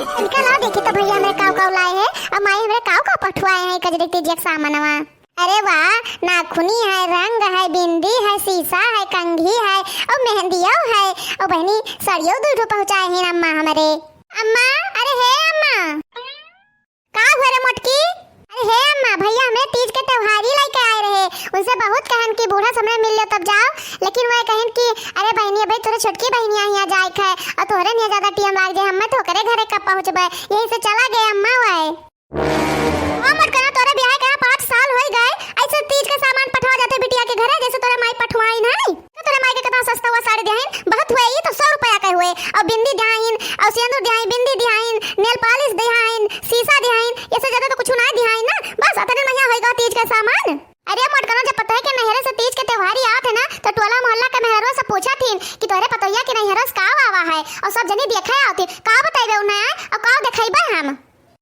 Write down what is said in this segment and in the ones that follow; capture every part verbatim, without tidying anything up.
इनका लाओ देखी तो भैया हमरे काव काव लाए हैं, और माई हमरे काव काव पठुआए हैं कजरी तीजिया के सामानवा। अरे वाह, नाखुनी है, रंग है, बिंदी है, सीसा है, कंघी है, और मेहंदियो है, और बहिनी सड़ियो दुइ ठो पहुँचाए हैं अम्मा हमरे। अम्मा, अरे हे अम्मा। का हुआ रे मोटकी? अरे हे अम्मा, भैया हमरे तीज के त्योहारी लइके आए रहे, उनसे बहुत कहन कि बूढ़ा से हमरे मिल लो तब जाओ, लेकिन वह कहन कि अरे बहिनी, अबे तोरे छोटकी बहिनिया हियाँ जाए के है, और तोहरे निया ज्यादा टीम लाग जाए, हमें तो ओकरे घरे कब पहुँचबे, यही से चला गए अम्मा वह। ओ मोटकना, तोरे बियाह के पाँच साल होई गए, ऐसे तीज के सामान पठवा जाते बिटिया के घरे, जैसे तोरे माई पठवाई नहीं। तो तोरे माई के कितना सस्ता हुआ साड़ी दिहाइन, बहुत हुए, ये तो सौ रुपया के हुए, और बिंदी दिहाइन, और सिंदूर दिहाइन, बिंदी दिहाइन, नेल पालिश दिहाइन, सीसा दिहाइन, ये से ज्यादा तो कुछ ना दिहाइन ना। बस अतने महिया होई गवा तीज के सामान। अरे मोटकना, जब पता है कि नैहरे से तीज के त्योहारी आवत है ना, तो टोला मोहल्ला के मेहरवा से पूछा थीन कि तोहरे पतोहिया के नैहरे से का आवा है, और सब जनी देखे आवत थीन। का बताइबे उन्हें, और का देखाइबे हम?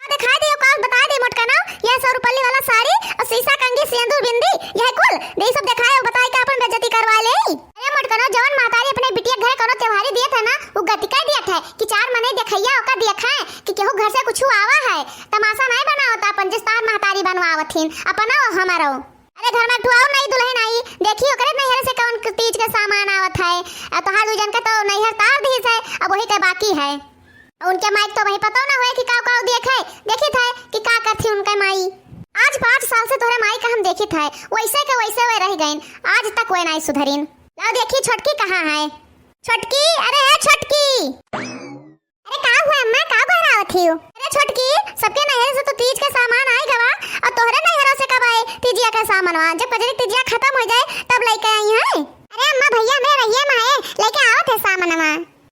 का देखाई दे, का बताई दे मोटकना, यह सौ रुपये वाला साड़ी और सीसा कंघी सिंदूर बिंदी, यह कुल दे सब देखाए और बताए के अपन बेइज्जती करवा ले। अरे मोटकना, जवन महतारी अपने बिटिया घरे कोनो त्योहारी दियत है ना, वो गतिका दियत है कि चार मने देखैया ओका देखे कि केहू घर से कुछ आवा है, तमाशा नहीं बनावत अपन, जिस तार महतारी बनवावत हिन, अपना वो हमारो। अरे घर में एक ठो और नई दुल्हन आई, देखी ओकरे नैहर से कौन तीज के सामान आवत है। आ तोहार दू जन के तो नैहर तार दिस है, अब वही के बाकी है। उनके माई तो वही पता ना हुए कि काव काव देखे, देखित है कि का करथी उनके माई। आज पाँच साल से तोहरे माई का हम देखित है, वैसे के वैसे वे रह गइन, आज तक वे नहीं सुधरिन। लाओ देखी छोटकी कहाँ है? छोटकी, अरे है छोटकी। अरे का हुआ अम्मा, का बहरावत हियो? अरे छोटकी, सबके नैहर से तो तीज के सामान आए गवा, और तोहरे नैहर से कब आए तीजिया का सामानवा? जब कजरी तीजिया खत्म हो जाए तब लेके आई है। अरे अम्मा, भैया हमरे रहिए में है, लेके आवत है सामानवा।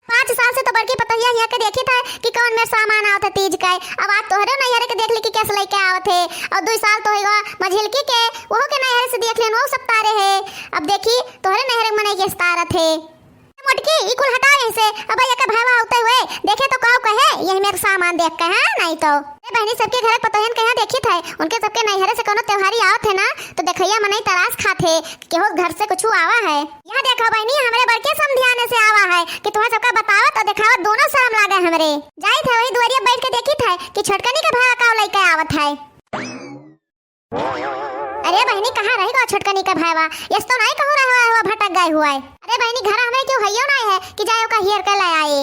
पाँच साल से तो बड़की पतोहिया हिया के देखित है कि कौन मेर सामान आवत है तीज का। अब आज तोहरे नैहर के देख ली कि कैसे लेके आवत है, और दो साल तो होइगा मझिलकी के, वहू के नैहर से देख लेन, वहू सब तारे है। अब देखी तोहरे नैहर के मनई के तारत है। मोटकी, ई कुल हटाओ यहीं से। अब ये के भावा होते हुए देखे तो काव कहे, यही मेर सामान देख के, हाँ, नहीं तो। ए बहिनी, सबके घर के पतोहियन के यहाँ देखित है, उनके सबके नैहरे से कोनो त्योहारी आवत है ना, तो देखैया मनई तरास खात है कि केहू घर से कुछ आवा है। यहाँ देखो बहिनी, हमरे बड़के समधियाने से आवा है कि तुम्हें सबका बतावत और देखावत दोनों शर्म लागे हमरे। जाइत है वही दुआरिया बैठ के देखित है कि छोटकनी के भावा काव लेके आवत है। अरे बहिनी, कहाँ रहि गवा छोटकनी का भाईवा? यस तो नाई कहूँ रहे हुआ, हुआ भटक गए हुआ है। अरे बहिनी, घर हमें क्यों हइयो नाई है कि जाए ओका हियर के ले आए।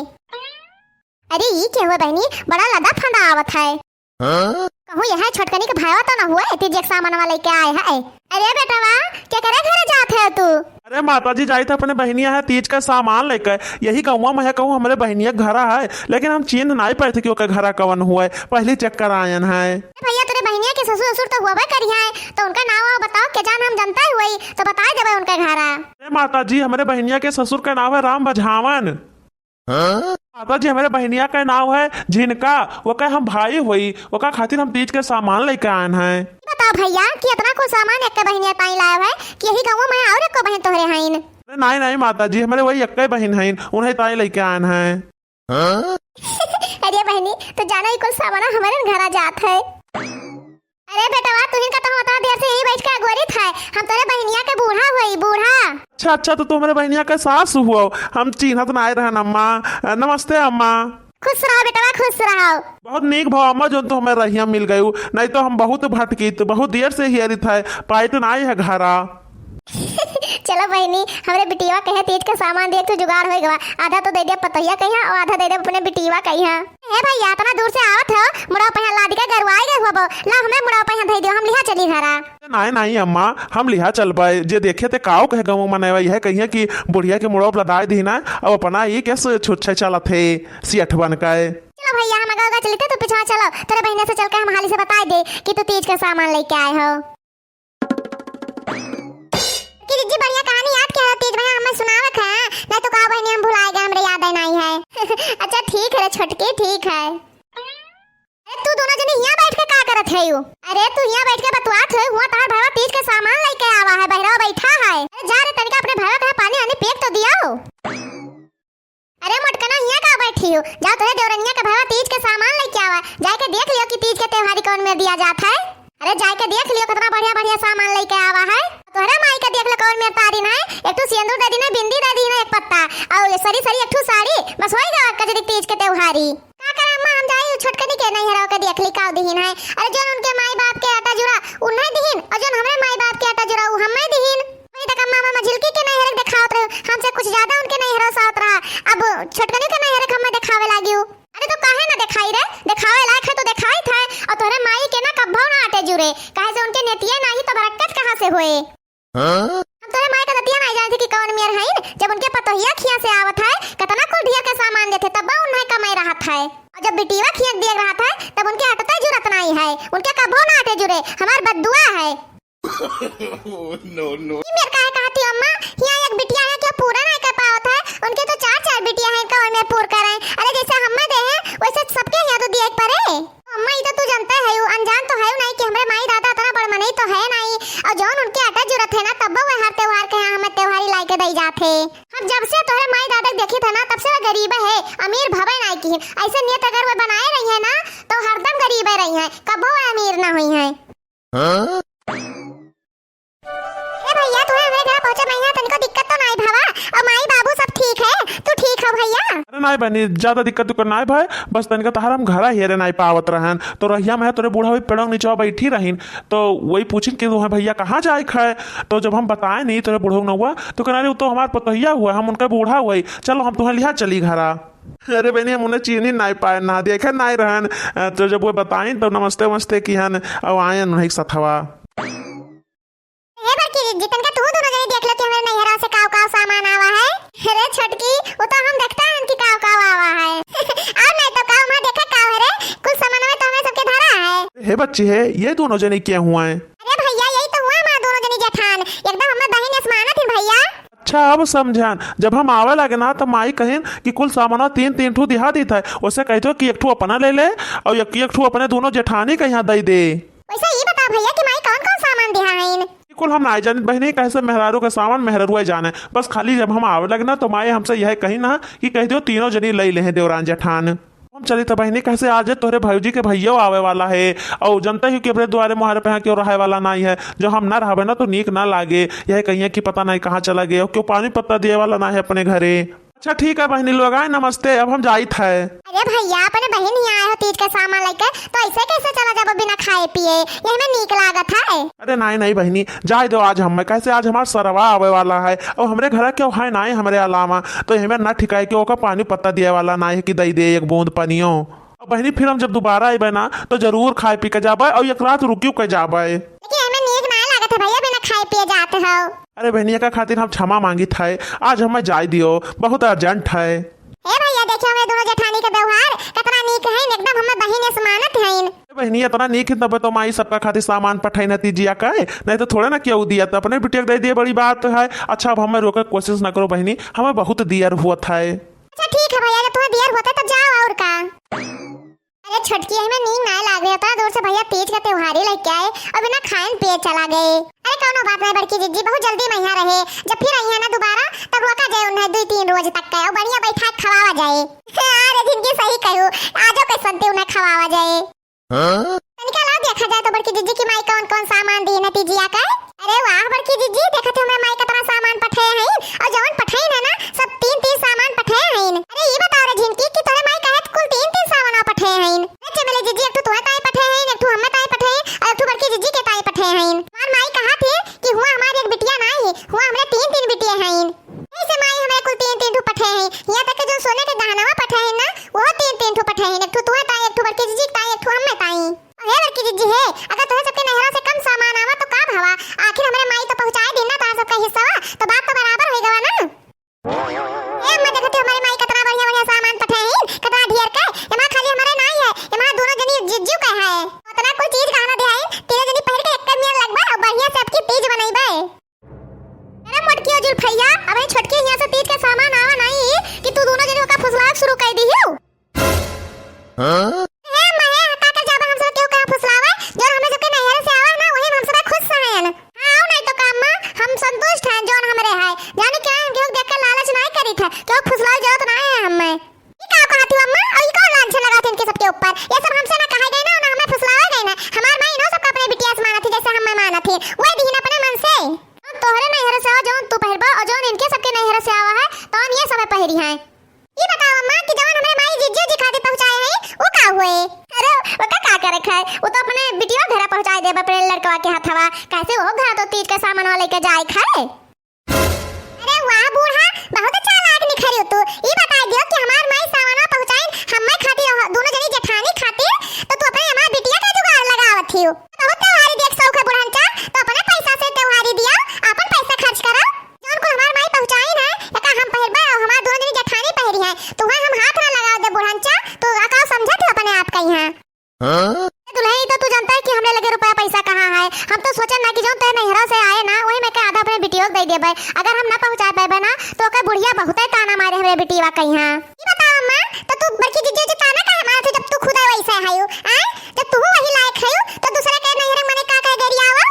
अरे ई के हुआ बहिनी, बड़ा लदा फंदा आवत है। हाँ? कहूँ यह छोटकनी का भाईवा तो ना हुआ है, तीज एक सामान वाले के आए है। अरे बेटवा, के करे घरे जात है तू? अरे माता जी, जाइत है अपने बहिनिया है तीज का सामान लेकर, यही गौवा में है, कहूँ हमरे बहिनिया के घरा है, लेकिन हम चिन्ह नाई पाए थे कि ओकर घरा कवन हुआ है, पहली चक्कर आयन है। ए भैया, तोरे बहिनिया के ससुर ससुर तो हुआ करिया है, तो उनका नाव वाव बताओ, के जान हम जनता ही हुई, तो बताए देबे उनके घरा। ए माता जी, हमरे बहिनिया के ससुर का नाव है राम बझावन। हाँ? माता जी, हमरे बहिनिया का नाव है झिनका, ओका हम भाई हुई, ओका खातिर हम तीज के सामान लेके आयन है। बताओ भैया कि इतना कुल सामान एक बहिनिया ताई लायो है कि यही गाँव में और एक बहन तोहरे हईन? अरे नाई, नाई माता जी, हमरे वही एक बहन हईन, उन्हें ताई लेके आयन है। हाँ? अरे बहिनी, तो जानो ई कुल सामान हमरे घरा जात है। अरे बेटवा, तुहिन का तो हम इतना देर से यहीं बैठ के अगोरित है। हम तोरे बहिनिया के बूढ़ा होई, बूढ़ा। अच्छा, अच्छा, तो तू हमरे बहिनिया के सास हुआ। हम चिन्हत ना आए रहन अम्मा। नमस्ते अम्मा। खुश रहो बेटवा, खुश रहो। बहुत नीक भवा अम्मा, जोन तू हमें रहिया मिल गयू, नहीं तो हम बहुत भटकीत, बहुत देर से हियरित है, पाइत ना आए है घरा। चलो बहिनी, हमरे बिटिया कहे तीज का सामान देख तू जुगाड़ होई गवा, आधा तो दे दे पतोहिया कहिया और आधा दे दे अपने बिटिया कहिया। हे भैया, इतना दूर से आवत हो, मुड़वा पहिया लाद के गरुआई गए होबो। ला, हमें मुड़वा पहिया धई दियो, हम लिहा चली घरा। नाई, नाई अम्मा, हम लिहा चलबे। जे देखे ते काव कहे गाँव मनैवा, यह कहिए कि बुढ़िया के मुड़वा लदाई दी ना, अब अपना ये कैसे छुच्छे चलत है, सियठ बन के। चलो भैया, हम आगा आगा चलते, तू पीछे चलो, तेरे बहने से चल के हम हाली से बताई दे कि तू तीज का सामान लेके आए हो। कि जीजी बढ़िया कहानी याद किया हो तीज भैया, हमें सुनावत है, नहीं तो का बहनी हम भुलाए गए, हमरे याद है नहीं है। अच्छा ठीक है रे छोटकी, ठीक है। अरे तू दोनों जने हियाँ बैठ के का करत है यू? अरे तू हियाँ बैठ के बतुआत है, हुआ तार भाईवा तीज के सामान लेके आवा है, बहरवा बैठा है। अरे जा रे तनिका अपने भाईवा के पानी आनी फेंक तो दियो। अरे मोटकना, हियाँ का बैठी हो? जाओ, तोरे देवरनिया के भवा तीज के सामान लेके आवा। जाए के देख लियो कि तीज के त्योहारी कौन में दिया जात है। अरे जाए के देख लियो, कितना बढ़िया बढ़िया सामान लेके आवा है। तोहरा माई के देख लो कौन में तारी ना है, एक ठो सिंदूर दे दी ना, बिंदी दे दी ना, एक पत्ता, और सरी सरी एक ठो साड़ी, बस होई गवा कजरी तीज के त्योहारी। का करे अम्मा, हम जाई नैहरवा के देखली काउ दिहिन है। अरे जौन उनके माई बाप के आटा जुरा उन्हें दिहिन, और जौन हमरे माई बाप के आटा जुरा उ हमें दिहिन। वही तक अम्मा, अम्मा झिलकी के नैहर देखावत रहे, हमसे कुछ ज्यादा उनके नैहर साथ रहा। अब छोटकनी के नैहर के हमें देखावे लागिउ। अरे तो काहे ना देखाई रे, देखावे लायक है तो देखाई था। और तोहरे माई के ना कब्बो ना आटे जुरे, काहे से उनके नेतिये नाही तो बरक्कत कहाँ से होए? हाँ? हम तोरे माई का दतिया नाई जानते कि कौन मेर हईन। जब उनके पतोहिया खिया से आवत है, कितना कुल ढेर के सामान देते, तब उन्हें कमाई रहत है। और जब बिटिया खिया दिए रहत है, तब उनके हटते जुरत नाई है। उनके कबो ना हटे जुरे, हमार बद्दुआ है। Oh, no, no। ई मेर काहे कहती अम्मा, हिया एक बिटिया है, क्यों पूरा नाई कर पावत है? उनके तो चार चार बिटिया हैं, कौन मेर पूर करें? अरे जैसे हमें दे हैं, वैसे सबके हिया तो दिए पड़े। अम्मा, ई तो तू जानते है, अनजान तो है नहीं कि हमरे माई दादा इतना बड़ मनई तो है नहीं। और जौन उनके आटा जुरत है ना, तब वो हर त्योहार के यहाँ हमें त्योहारी लाई के दई जात है। हम जब से तोहरे माई दादा के देखी था ना, तब से वो गरीब है, अमीर भवे नहीं की। ऐसे नियत अगर वो बनाए रही है ना, तो हरदम गरीब रही है, कबो वो अमीर ना हुई है। हाँ? ए भैया, तुम्हें हमरे घर पहुँचे में यहाँ तनिको दिक्कत तो नाई भवा? और माई बाबू सब ठीक है? तू ठीक हो भैया? अरे नाई बहनी, ज्यादा दिक्कत उक्कत नाई भाई, बस तनिका तहार हम घरा हेरे नाई पावत रहन, तो रहिया में तोरे बूढ़ा वही पेड़ों के नीचे बैठी रहीन, तो वही पूछिन कि तुम्हें भैया कहाँ जाए है, तो जब हम बताए नहीं तोरे बूढ़ा नौआ, तो कहना, "अरे वो तो हमार पतोहिया हुआ, हम उनका बूढ़ा हुआ, चलो हम तुम्हें लिहा चली घरा।" अरे बहनी, हम उन्हें चीनी नाई पाए ना, देखे नाई रहन, तो जब वो बताइन तो नमस्ते वमस्ते किहन, और आयन उन्हें सथवा। हे बड़की जिज्जी, तनका तू दोनों जनी देख लो कि हमरे नैहरा से काव काव सामान आवा है। अरे छोटकी, वो तो हम देखता है कि काव काव आवा है। और नहीं तो काव, वहाँ देखा काव है रे, कुल सामान में तो हमरे सबके धरा है। हे बच्ची है, ये दोनों जनी क्या हुआ है? अरे भैया, यही तो हुआ है, माँ दोनों जनी जेठान, एकदम हमें बहिन जस मानत ही भैया। अच्छा, अब समझान। जब हम आवे लगे ना, तो माई कहिन कि कुल सामाना तीन तीन ठू दिहा दीत है, उसे कहते हो कि एक ठू अपना ले ले और एक, एक ठू अपने दोनों जेठानी के यहाँ दे दे। वैसे ये बताओ भैया कि माई कौन कौन सामान दिहा है? कुल हम नाई जानित बहिनी, कैसे मेहरारू के सामान मेहरारू जाने। बस खाली जब हम आवे लगना तो माई हमसे यह कही ना कि कह दियो तीनों जनी लई लेहे देवरान जेठान। हम चली तो बहिनी, कैसे आज तोहरे भौजी के भैया आवे वाला है, और जनते ही कि अपने दुआरे मुहारे पे यहाँ क्यों रहे वाला नाई है। जो हम ना रहबे ना तो नीक ना लागे, यह कहिए कि पता नहीं कहाँ चला गए, क्यों पानी पत्ता दिए वाला ना है अपने घरे। अच्छा ठीक है बहिनी लोग, आए नमस्ते, अब हम जाइत है। अरे भैया, अपने बहिन ही आए हो तीज का सामान लेके, तो ऐसे कैसे चला जाबो बिना खाए पिए? यही में नीक लागत है। अरे नाई नाई बहिनी, जाए दो आज हमें, कैसे आज हमार सरवा आवे वाला है और हमरे घर क्यों है नाई हमरे अलावा, तो यही में ना ठिकाए कि ओका पानी पत्ता दिए वाला नाई है कि दई दे एक बूंद पनियो। अब बहिनी फिर हम जब दोबारा आइबे ना तो जरूर खाए पी के जाबे और एक रात रुकियो के जाबे। लेकिन एमे नीक ना लागत है भैया, बिना खाए पिए जात हो। अरे बहनिया का खातिर हम क्षमा मांगित है, आज हमें जाए दियो, बहुत urgent है। ए भैया, देखियो हमरे दोनों जेठानी के व्यवहार कितना नीक है, एकदम हमें बहिन जस मानत हईन। ए बहनी, इतना नीक है तबे तो माई सबका खातिर सामान पठाई ना तीजिया का है, नहीं तो थोड़े ना क्यों दिया, तो अपने बिटिया के दे दिए, बड़ी बात है। अच्छा, अब हमें रोके के कोशिश ना करो बहनी, हमें बहुत दियर हुआ था। अच्छा ठीक है भैया, जब तुम्हें दियर होता है तब जाओ और का। अरे छोटकी, हमें नींद ना लाग रही, इतना दूर से भैया तीज का त्योहार ही लेके आए और बिना खाए पिए चला गए। अरे कौनो बात नहीं बड़की जिज्जी, बहुत जल्दी में यहाँ रहे, जब फिर आई है ना दोबारा तब रोका जाए उन्हें दो तीन रोज तक का और बढ़िया बैठा के खवावा जाए। अरे जिंदगी सही कहू, आजो के संते उन्हें खवावा जाए। हाँ? तनिका लाओ देखा जाए तो बड़की जिज्जी की माई कौन कौन सामान दी न तीजिया का। अरे वाह बड़की जिज्जी, देखत हो हमरे माई कतना सामान पठे हैं, और जवन पठे है ना सब तीन तीन सामान पठे हैं। अरे ये बताओ रे झिनकी कि तोरे माई कहे कुल तीन तीन सामान पठे हैं। अरे चमेली जिज्जी, एक ठो तुहे ताई पठे हैं, एक ठो हमें ताई पठे हैं, और एक ठो बड़की जिज्जी के ताई पठे हैं। हमार माई कहा थी कि हुआ हमारी एक बिटिया ना ही, हुआ हमरे तीन तीन बिटिया हैं। ऐसे माई हमरे कुल तीन तीन ठो पठे हैं, यहाँ तक कि जो सोने के गहनावा पठे हैं ना, वो तीन तीन ठो पठे हैं, एक ठो तुहे ताई, एक ठो बड़की जिज्जी ताई, एक ठो हमें ताई। अरे बड़की जिज्जी है, अगर तोहे सबके नैहरा से कम सामान आवा तो का भवा? आखिर हमरे माई तो पहुँचाए दिन ना तार सबका हिस्सा, तो बात तो बराबर हो गवा ना। ए अम्मा, देखते हमारी माई कितना बढ़िया बढ़िया सामान पठे हैं, कितना ढेर के। एमा खाली हमारे नाई है, एमा दोनों जनी जिज्जू का है। उतना कुल चीज कहाँ ना दिहाई, तीनों जनी पहन के एक मियर लगवा और बढ़िया से आपकी तीज मनइबे। अरे मोटकी जुल्फैया, अब ये छोटकी यहाँ से तीज के सामान आवा नहीं कि तू दोनों जनी ओका फुसलावे शुरू कर दी हो। हाँ? हे माहे, का कर जाबे हम सब केहू कहाँ फुसलावे? जौन हमें सबके नैहरे से आवे ना, वही में हम सब खुश हैं। हाँ, आओ नहीं तो का अम्मा, हम संतुष्ट हैं जौन हमरे है। जाने क्या हम केहू देख के लालच नहीं करी थे, केहू फुसलावे जरूरत नहीं है हमें। ई का कहत हो अम्मा? और ई कौन लांछन लगा थे इनके सबके ऊपर? ये सब हमसे ना कहा गए ना, ना हमें फुसलावा गए ना। हमार माई इन्हों सबका अपने बिटिया से मानत थी, जैसे हमें मानत थी। वही दीन अपने मन से। तोहरे नैहरे से आवा जौन तू पहिरबा और जौन इनके सबके नैहरे से आवा है, तौन ये समय पहिरी हैं। ई बताओ अम्मा कि जवन हमरे माई जिज्जू जी खातिर पहुँचाए हैं, वो का हुए? अरे खाए, वो तो अपने बिटिया घरा पहुँचाए देब अपने लड़कवा के हथवा। कैसे वो घरा तो तीज के सामानवा लेके जाए खाए। अरे वाह बूढ़ा, बहुत चालाक निखरियो तू। ई बताइ दियो कि हमार माई सामानवा पहुँचाइन हम्मे खातिर, दोनों जनी जेठानी खातिर, तो तू अपने हमार बिटिया के जुगाड़ लगावत हियो। बहुत त्योहारी देख सौख है बुढ़न चा, तो अपने पैसा से त्योहारी दिया, अपन पैसा खर्च करा। जौन कुल हमार माई पहुँचाइन है, एका हम पहिरबे और हमार दोनों जनी जेठानी पहिरी है, तो वहाँ हम हाथ ना लगावे दे बुढ़न चा, तो का समझत हो अपने आप का यहाँ? हाँ? दुल्हन, ई तो तू जानता है कि हमरे लगे रुपया पैसा कहाँ है। हम तो सोचन ना कि जौन तोहरे नैहरा से आए ना, वही में के आधा अपने बिटियो के दे देबे। अगर हम ना पहुँचा पाएबे ना, तो ओकर बुढ़िया बहुते ताना मारे हमरे बिटिया का यहाँ। ई बताओ अम्मा, तो तू बड़की जिज्जी जी ताना काहे मारत हो जब तू खुद वैसे है हो? आए? जब तू वही लायक है हो, तो दूसरे के नैहरे मने का कहे गरियावा?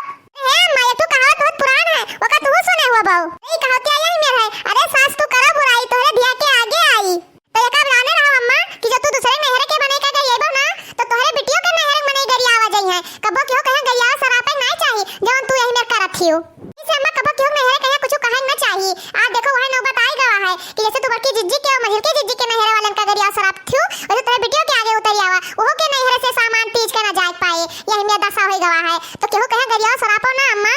ए अम्मा, ये तू कहावत बहुत पुरान है, ओका तू सुने हुआ बाऊ। यही कहावतिया यही में है, अरे सास तू करा बुराई, तोहरे धिया के आगे आई। तो एका जाने रहो अम्मा कि जब तू दूसरे नैहरे के मने का गरियाबो ना, तो तोहरे बिटियो के नैहरे मने गरियावा जाई है। कबो केहू कहे गरियावा सरापे ना चाही, जौन तू यही में करत हियो। इसे अम्मा कबो केहू नैहरे कहे कुछ कहे ना चाही। आज देखो वह नौबत आई गवा है कि जैसे तू बड़की जिज्जी के और मझिलकी जिज्जी के नैहरे वालन का गरियावा सराप थियो, वैसे तोहरे बिटियो के आगे उतरी आवा, ओहो के नैहरे से सामान तीज के ना जाए पाए, यही में दशा होई गवा है। तो केहू कहे गरियावा सरापो ना अम्मा।